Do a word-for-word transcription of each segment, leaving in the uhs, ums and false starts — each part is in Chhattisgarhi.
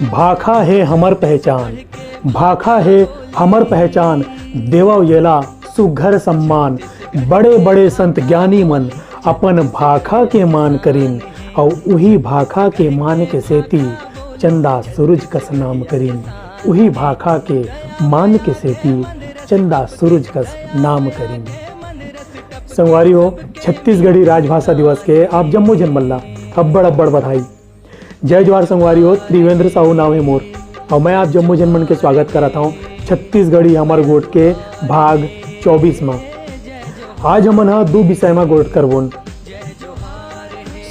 भाखा हे हमर पहचान, भाखा हे हमर पहचान, देवव येला सुघर सम्मान। बड़े बड़े संत ज्ञानी मन अपन भाखा के मान करिन, अउ उही भाखा के मान के सेती चंदा सूरज कस नाम करिन। उही भाखा के मान के सेती चंदा सूरज कस नाम करिन। संगवारी हो, छत्तीसगढ़ी राजभाषा दिवस के आप जम्मो झन मन ला अब्बड़ अब्बड़ बधाई। जय जोहार संगवारी हो, त्रिवेंद्र साहू नाव हे मोर, अउ मैं आप जम्मो झन मन के स्वागत करत हौं छत्तीसगढ़ी हमर गोठ के भाग चौबीस मा। आज हमन ह दू विषय मा गोठ करबोन,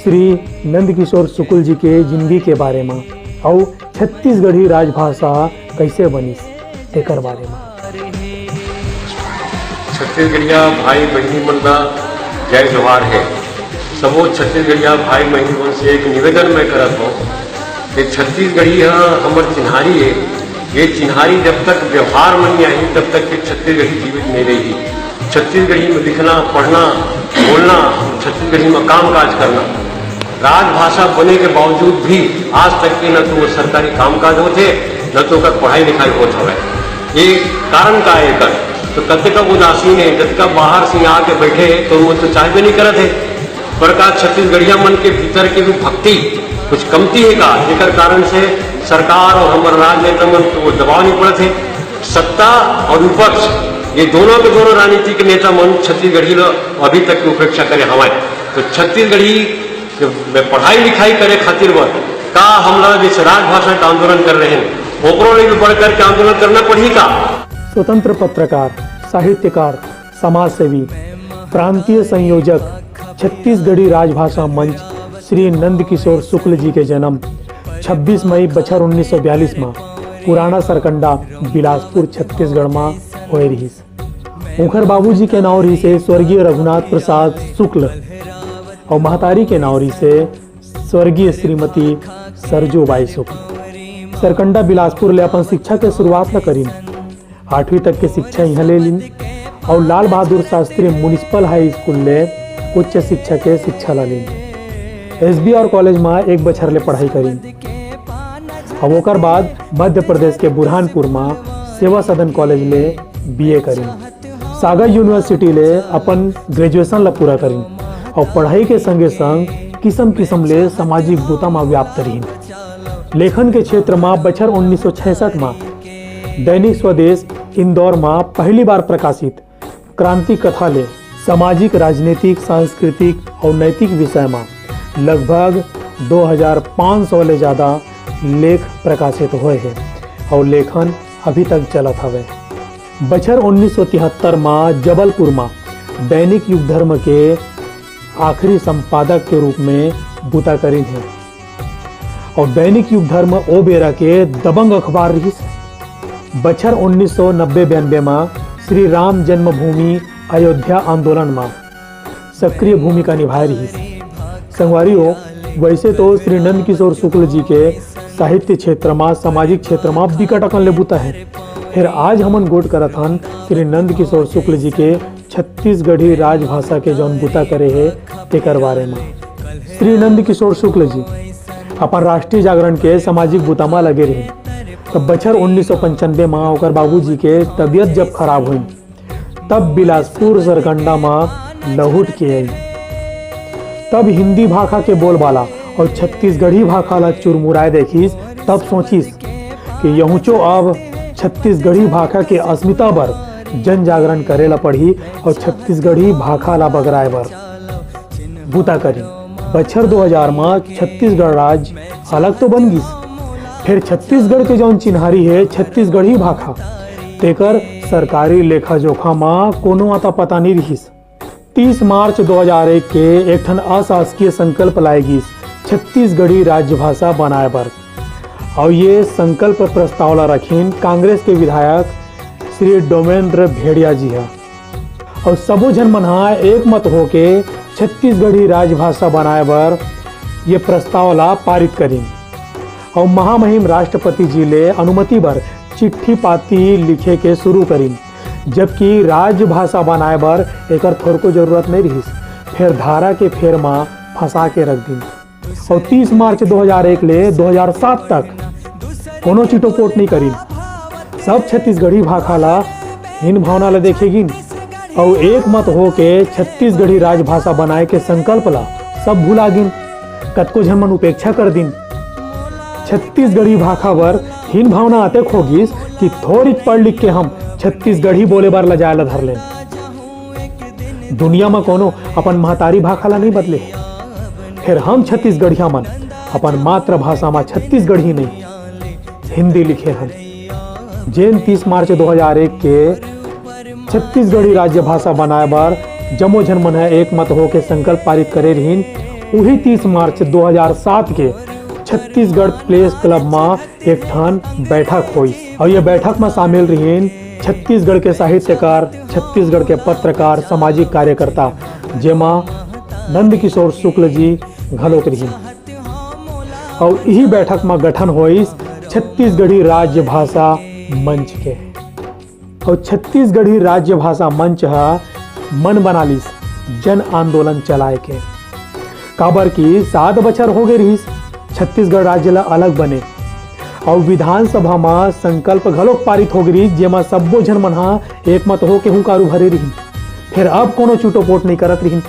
श्री नंदकिशोर शुक्ल जी के जिंदगी के बारे मा, अउ छत्तीसगढ़ी राजभाषा कइसे बनिस, तेकर बारे मा। छत्तीसगढ़िया भाई बहिनी मन ला जय जोहार हे। सबो छत्तीसगढ़िया भाई बहिनी मन से एक निवेदन मैं करत हौं कि छत्तीसगढ़ी ह हमर चिन्हारी हे। ये चिन्हारी जब तक व्यवहार म नइ आही, तब तक ये छत्तीसगढ़ी जीवित नइ रही। छत्तीसगढ़ी में लिखना, पढ़ना, बोलना, छत्तीसगढ़ी में काम काज करना, राजभाषा बने के बावजूद भी आज तक के न तो वो सरकारी कामकाज होथे, न तो ओकर पढ़ाई लिखाई होत हवय। ये कारण का हे एकर? तो कतेक उदासीन हे, जतका बाहर से आके बैठे हे, तो वो तो चाहबे नहीं करत हे। पर का छत्तीसगढ़िया मन के भीतर के भी भक्ति कुछ कमती हे का, जेकर कारण से सरकार और हमर राजनेता मन तो दबाव नहीं पड़त हे? सत्ता और विपक्ष, ये दोनों के दोनों राजनीतिक नेता मन छत्तीसगढ़ी ल अभी तक की उपेक्षा करे हवय। तो छत्तीसगढ़ी में पढ़ाई लिखाई करे खातिर बर का हमला जैसे राजभाषा का आंदोलन कर रहे हैं, ओकरो ले भी बढ़ करके आंदोलन करना पड़ही का? स्वतंत्र पत्रकार, साहित्यकार, समाजसेवी, प्रांतीय संयोजक, छत्तीसगढ़ी राजभाषा मंच श्री नंदकिशोर शुक्ल जी के जन्म छब्बीस मई बछर उन्नीस सौ बयालीस मा पुराना सरकंडा, बिलासपुर, छत्तीसगढ़ मा होए रिहिस। उंखर बाबूजी के नाव रिहिसे स्वर्गीय रघुनाथ प्रसाद शुक्ल अउ महतारी के नाव रिहिसे स्वर्गीय श्रीमती सरजू बाई शुक्ल। सरकंडा बिलासपुर ले अपन शिक्षा के शुरुआत ल करिन। आठवीं तक के शिक्षा इहां ले लिन अउ Lal Bahadur Shastri municipal high school ले उच्च शिक्षा के शिक्षा ला लिन। एसबीआर कॉलेज मा एक बछर ले पढ़ाई करिन। अब ओकर बाद मध्य प्रदेश के बुरहानपुर मा सेवा सदन कॉलेज ले बीए करिन। सागर यूनिवर्सिटी ले अपन ग्रेजुएशन ला पूरा करिन अउ पढ़ाई के संगे संग किसम किसम ले सामाजिक बुता मा व्याप्त रहिन। लेखन के क्षेत्र मा बछर उन्नीस सौ छियासठ मा दैनिक स्वदेश इंदौर मा पहली बार प्रकाशित क्रांति कथा ले सामाजिक, राजनीतिक, सांस्कृतिक अउ नैतिक विषय मा लगभग दो हजार पाँच सौ ले ज्यादा लेख प्रकाशित होए हे अउ लेखन अभी तक चलत हवे। बछर उन्नीस सौ तिहत्तर मा जबलपुर मा दैनिक युगधर्म के आखिरी संपादक के रूप में बुता करिन हे। अउ दैनिक युगधर्म ओ बेरा के दबंग अखबार रिहिस। बछर उन्नीस सौ नब्बे बयानबे मा श्री राम जन्मभूमि अयोध्या आंदोलन मा सक्रिय भूमिका निभाए रिहिस। संगवारी हो, वैसे तो श्री नंदकिशोर शुक्ल जी के साहित्य क्षेत्र मा, सामाजिक क्षेत्र मा बिकट अकन ले बुता हे, फेर आज हमन गोठ करत हन श्री नंदकिशोर शुक्ल जी के छत्तीसगढ़ी राजभाषा के जौन बुता करे हे, तेकर बारे मा। श्री नंदकिशोर शुक्ल जी अपन राष्ट्रीय जागरण के सामाजिक बुता मा लगे रहिन। तब बछर उन्नीस सौ पंचानबे मा ओकर बाबूजी के तबीयत जब खराब होइस, तब बिलासपुर सरकंडा मा लहुट के आइस। तब हिंदी भाखा के बोलबाला अउ छत्तीसगढ़ी भाखा ला चुरमुराए देखिस, तब सोचिस कि यहुंचो अब छत्तीसगढ़ी भाखा के अस्मिता बर जन जागरण करे ला पड़ही अउ छत्तीसगढ़ी भाखा ला बगराए बर बुता करिन। बछर दो हजार मा छत्तीसगढ़ राज अलग तो बन गिस, फेर छत्तीसगढ़ के जौन चिन्हारी हे छत्तीसगढ़ी भाखा, तेकर सरकारी लेखा जोखा मा कोनो अता पता नइ रिहिस। तीस मार्च दो हजार एक के एक ठन अशासकीय संकल्प लाए गिस छत्तीसगढ़ी राजभाषा बनाए बर। अउ ये संकल्प प्रस्ताव ला रखिन कांग्रेस के विधायक श्री डोमेंद्र भेड़िया जी ह। अउ सबो झन मन ह एक मत होके छत्तीसगढ़ी राजभाषा बनाए बर ये प्रस्ताव ला पारित करिन। अउ महामहिम राष्ट्रपति जी ले अनुमति बर चिट्ठी पाती लिखे के शुरू करिन। जबकि राजभाषा बनाए बर एकर थोरको जरूरत नइ रिहिस, फेर धारा के फेर म फंसा के रख दिन। अउ तीस मार्च दो हजार एक ले दो हजार सात तक कोनो चिटोपोट नहीं करिन। सब छत्तीसगढ़ी भाखा ला, हीन भावना ला देखे गिन, अउ एक मत होके छत्तीसगढ़ी राजभाषा बनाए के संकल्प ला सब भुला गिन। कतको झन मन उपेक्षा कर दिन। छत्तीसगढ़ी भाखा बर हीन भावना अतेक होगिस कि थोरिक पढ़ लिख के हम छत्तीसगढ़ी बोले बर लजाए ला धर लेन। दुनिया म कोनो अपन महतारी भाखा ला नहीं बदले हे। फेर हम छत्तीसगढ़िया मन अपन मातृभाषा म छत्तीसगढ़ी नहीं, हिंदी लिखे हन। जेन तीस मार्च दो हज़ार एक के छत्तीसगढ़ी राज्य भाषा बनाए बर जम्मो झन मन ह एक मत होके संकल्प पारित करे रिहिन, उही तीस मार्च दो हज़ार सात के छत्तीसगढ़ प्रेस क्लब म एक ठन बैठक होइस। अउ ये बैठक म शामिल रिहिन छत्तीसगढ़ के साहित्यकार, छत्तीसगढ़ के पत्रकार, सामाजिक कार्यकर्ता, जेमा नंद किशोर शुक्ल जी घलोक रिहिन। अउ इही बैठक म गठन होइस छत्तीसगढ़ी राज्य भाषा मंच के। अउ छत्तीसगढ़ी राज्य भाषा मंच ह मन बना लिस जन आंदोलन चलाए के। काबर कि सात बछर हो गे रिहिस छत्तीसगढ़ राज्य ल अलग बने, अउ विधानसभा म संकल्प घलोक पारित हो गे रिहिस, जेमा सब्बो झन मन ह एकमत होके हुंकारू भरे रिहिन। फेर अब कोनो चुटोपोट नइ करत रिहिन,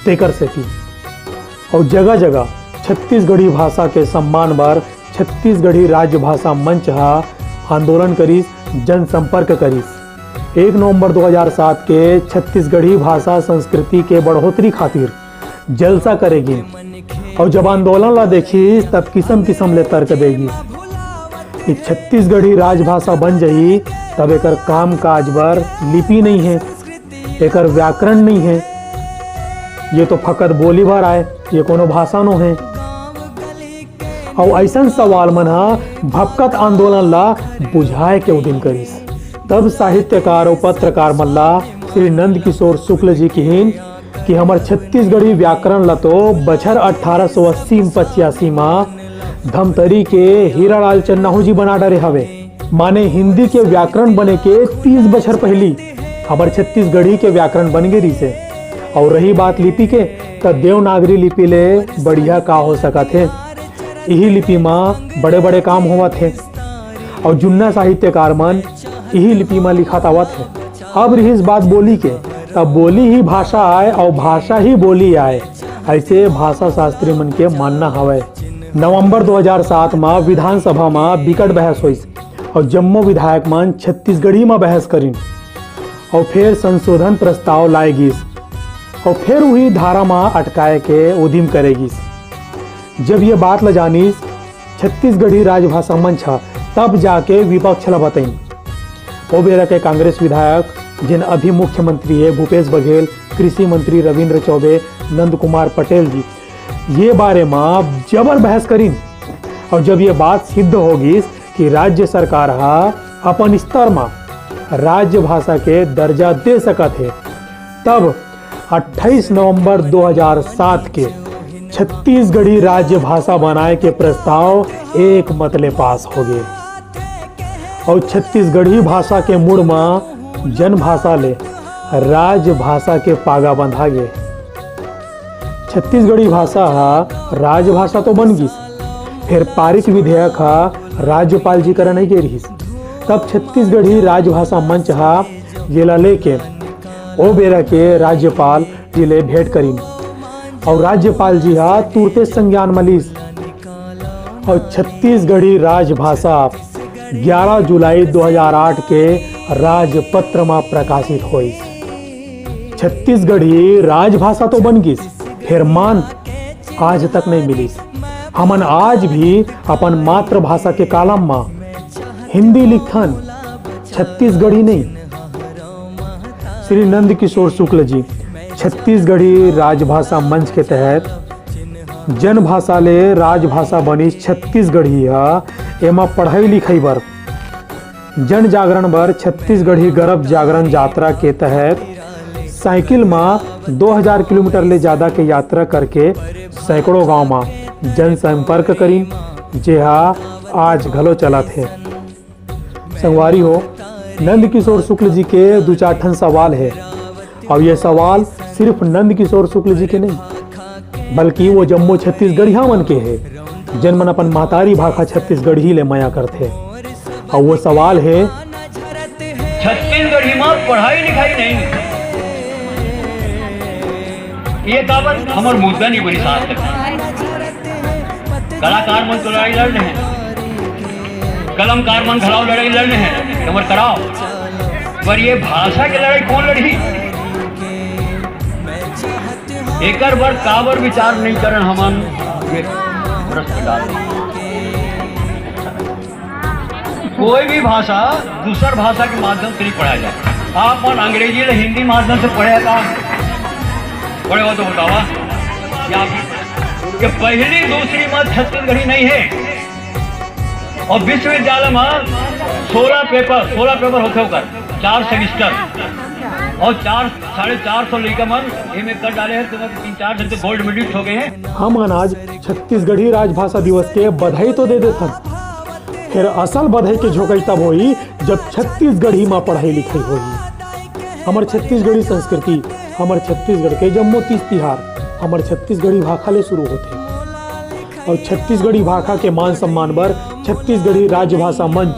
तेकर सेती अउ जगह-जगह छत्तीसगढ़ी भाषा के सम्मान बर छत्तीसगढ़ी राजभाषा मंच ह आंदोलन करिस, जनसंपर्क करिस। एक नवंबर दो हज़ार सात के छत्तीसगढ़ी भाषा संस्कृति के बढ़ोतरी खातिर जलसा करे गिस। अउ जब आंदोलन ला देखिस, तब किसम-किसम ले तर्क दे गिस कि छत्तीसगढ़ी राजभाषा बन जही, तब एकर काम-काज बर लिपि नइ हे, एकर व्याकरण नइ हे, ये तो फकत बोली भर आय, ये कोनो भाषा नो हे। अउ अइसन सवाल मन ह भपकत आंदोलन ला बुझाए के उदिम करिस। तब साहित्यकार अउ पत्रकार मन ला श्री नंद किशोर शुक्ल जी किहिन कि हमर छत्तीसगढ़ी व्याकरण ला तो बछर अठारह सौ अस्सी पचासी म धमतरी के हीरालाल चन्नाहू जी बना डरे हवे। माने हिंदी के व्याकरण बने के तीस बछर पहिली हमर छत्तीसगढ़ी के व्याकरण बन गे रिहिसे। अउ रही बात लिपि के, त देवनागरी लिपि ले बढ़िया का हो सकत हे? इही लिपि म बड़े-बड़े काम होवत हे, अउ जुन्ना साहित्यकार मन इही लिपि म लिखत आवत हे। अब रिहिस बात बोली के, त बोली ही भाषा आय अउ भाषा ही बोली आय, अइसे भाषा शास्त्री मन के मानना हवय। नवंबर दो हज़ार सात म विधानसभा म बिकट बहस होइस। अउ जम्मो विधायक मन छत्तीसगढ़ी म बहस करिन अउ फेर संशोधन प्रस्ताव लाए गिस अउ फेर उही धारा म अटकाए के उदिम करे गिस। जब ये बात ल जानिस छत्तीसगढ़ी राजभाषा मंच ह, तब जाके विपक्ष ल बतइन। ओ बेरा के कांग्रेस विधायक, जेन अभी मुख्यमंत्री हे, भूपेश बघेल, कृषि मंत्री रविंद्र चौबे, नंद कुमार पटेल जी, ये बारे म जबर बहस करिन। अउ जब ये बात सिद्ध हो गिस कि राज्य सरकार ह अपन स्तर म राज्य भाषा के दर्जा दे सकत हे, तब अट्ठाईस नवंबर दो हज़ार सात के छत्तीसगढ़ी राज्य भाषा बनाए के प्रस्ताव एक मत ले पास हो गे। अउ छत्तीसगढ़ी भाषा के मुड़ म जनभाषा ले राजभाषा के पागा बंधा गे। छत्तीसगढ़ी भाषा ह राजभाषा तो बन गिस, फेर पारित विधेयक ह राज्यपाल जी करा नइ गे रिहिस। तब छत्तीसगढ़ी राजभाषा मंच ह येला लेके ओ बेरा के राज्यपाल जी ले भेंट करिन अउ राज्यपाल जी ह तुरते संज्ञान म लिस। अउ छत्तीसगढ़ी राजभाषा ग्यारह जुलाई दो हज़ार आठ के राजपत्र म प्रकाशित होइस। छत्तीसगढ़ी राजभाषा तो बन गिस, फेर मान आज तक नइ मिलिस। हमन आज भी अपन मातृभाषा के कालम म हिंदी लिखथन, छत्तीसगढ़ी नहीं। श्री नंद किशोर शुक्ल जी छत्तीसगढ़ी राजभाषा मंच के तहत जनभाषा ले राजभाषा बनिस छत्तीसगढ़ी ह, एमा पढ़ई लिखई बर, जन जागरण बर छत्तीसगढ़ी गरब जागरण यात्रा के तहत साइकिल म दो हज़ार किलोमीटर ले जादा के यात्रा करके सैकड़ों गांव म जनसंपर्क करिन, जेहा आज घलो चलत हे। संगवारी हो, नंद किशोर शुक्ल जी के दू चार ठन सवाल हे, अउ ये सवाल सिर्फ नंद किशोर शुक्ल जी के नहीं, बल्कि वो जम्मो छत्तीसगढ़िया मन के हे। जेन मन अपन महतारी भाखा छत्तीसगढ़ी ले मया करथे। अउ वो सवाल हे, छत्तीसगढ़ी म पढ़ाई लिखाई नहीं, ये काबर हमर मुद्दा नहीं बनी साथ तक। कलाकार मन तो लड़ाई लड़ रहे हैं, कलमकार मन घलाव लड़ाई लड़ रहे हैं, हमर कराव, पर ये भाषा के लड़ाई कौन लड़ी? एकर बर काबर विचार नहीं करन हमन, ये प्रश्न डाल। कोई भी भाषा दूसर भाषा के माध्यम से नहीं पढ़ा जाए। आप मन अंग्रेजी ले हिंदी माध्यम से पढ़े का, पढ़े हो तो बतावा। या कि पहली दूसरी में छत्तीसगढ़ी नहीं है, और विश्वविद्यालय में सोलह पेपर, सोलह पेपर होते होकर चार सेमेस्टर, और चार, साढ़े चार सौ लइका मन एमए कर डाले हैं, तो तीन चार जन तो गोल्ड मेडलिस्ट हो गए हैं। हमन आज छत्तीसगढ़ी राजभाषा दिवस के बधाई तो दे देथन, फेर असल बधाई के झोंकाई तब होई, जब छत्तीसगढ़ी म पढ़ाई लिखाई होई। हमर छत्तीसगढ़ी संस्कृति, हमर छत्तीसगढ़ के जम्मो तीज तिहार हमर छत्तीसगढ़ी भाखा ले शुरू होथे। अउ छत्तीसगढ़ी भाखा के मान सम्मान बर छत्तीसगढ़ी राजभाषा मंच,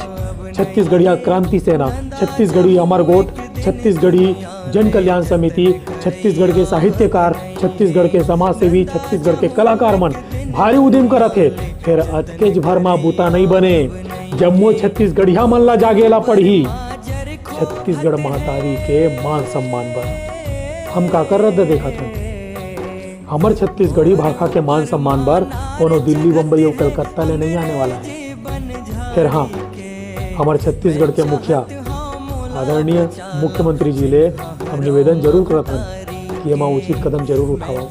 छत्तीसगढ़िया क्रांति सेना, छत्तीसगढ़ी अमर गोठ, छत्तीसगढ़ी जन कल्याण समिति, छत्तीसगढ़ के साहित्यकार, छत्तीसगढ़ के समाजसेवी, छत्तीसगढ़ के कलाकार मन भारी उदिम करत हे। फेर अतकेच भर म बुता नइ बने, जम्मो छत्तीसगढ़िया मन ला जागे ला पड़ही छत्तीसगढ़ महतारी के मान सम्मान बर। हम काकर रद्द देखत हन? हमर छत्तीसगढ़ी भाखा के मान सम्मान बर कोनो दिल्ली, बम्बई अउ कलकत्ता ले नइ आने वाला हे। फेर हाँ, हमर छत्तीसगढ़ के मुखिया आदरणीय मुख्यमंत्री जी ले हम निवेदन जरूर करत हन कि एमा उचित कदम जरूर उठावव।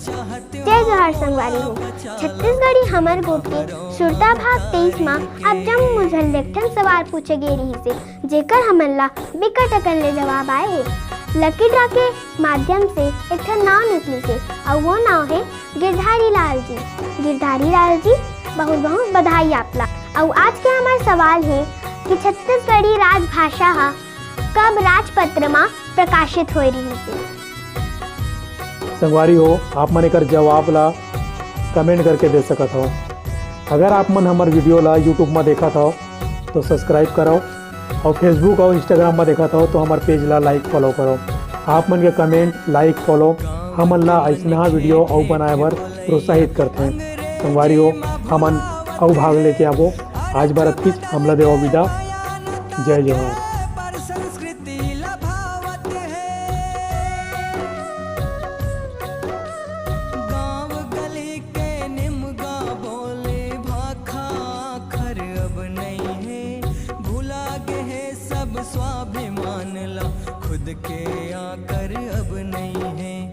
जय जोहार संगवारी हो। छत्तीसगढ़ी हमर गोठ के सुरता भाग तेईस म अब जम्मो झन ले एक ठन सवाल पूछे गे रिहिस हे, जेकर हमन ला बिकट अकन ले जवाब आए हे। लकी ड्रा के माध्यम से एक ठन नाव निकलिस हे, अउ वो नाव हे गिरधारी लाल जी। गिरधारी लाल जी, बहुत बहुत बधाई आप ला। अउ आज के हमर सवाल हे कि छत्तीसगढ़ी राजभाषा ह कब राजपत्र म प्रकाशित होए रिहिस हे? संगवारी हो, आप मन एकर जवाब ला कमेंट करके दे सकत हव। अगर आप मन हमर वीडियो ला YouTube म देखत हव, तो सब्सक्राइब करव, अउ Facebook अउ Instagram म देखत हव, तो हमर पेज ला लाइक फॉलो करव। आप मन के कमेंट, लाइक, फॉलो हमन ला अइसनहा वीडियो अउ बनाए बर प्रोत्साहित करथे। संगवारी हो, हमन अउ भाग लेके आबो। आज बर अतकीच, हमला देवव विदा। जय जोहार। गांव गली के निमगा बोले भाखा आखर अब नइ हे, भुला गे हे सब स्वाभिमान ला खुद के आकर।